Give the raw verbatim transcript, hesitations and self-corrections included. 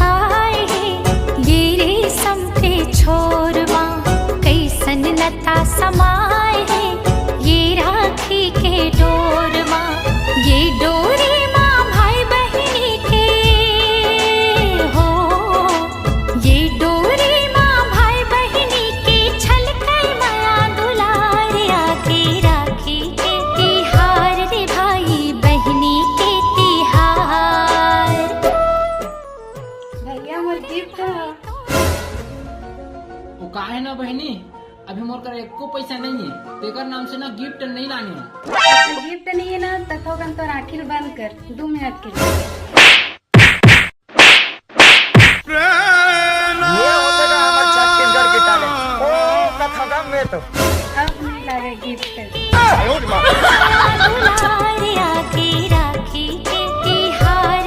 आए हे ये रेशम के छोर मा, कइसन लता समाए हे ये राखी के डोर मा। ये डोरी मा भाई बहिनी के हो, ये डोरी मा भाई बहिनी के छलकै मया दुलार। आगे राखी के तिहार रे भाई बहिनी के तिहार। भैया, मोर गिफ्ट ह। वो का हे ना बहिनी, अभी मोर करा एको पैसा नइ हे, तेकर नाम से ना गिफ्ट नइ लाने हंव। गिफ्ट नइ हे ना, त थोकन तो राखी ल बंद कर, दू मिनट के लिए।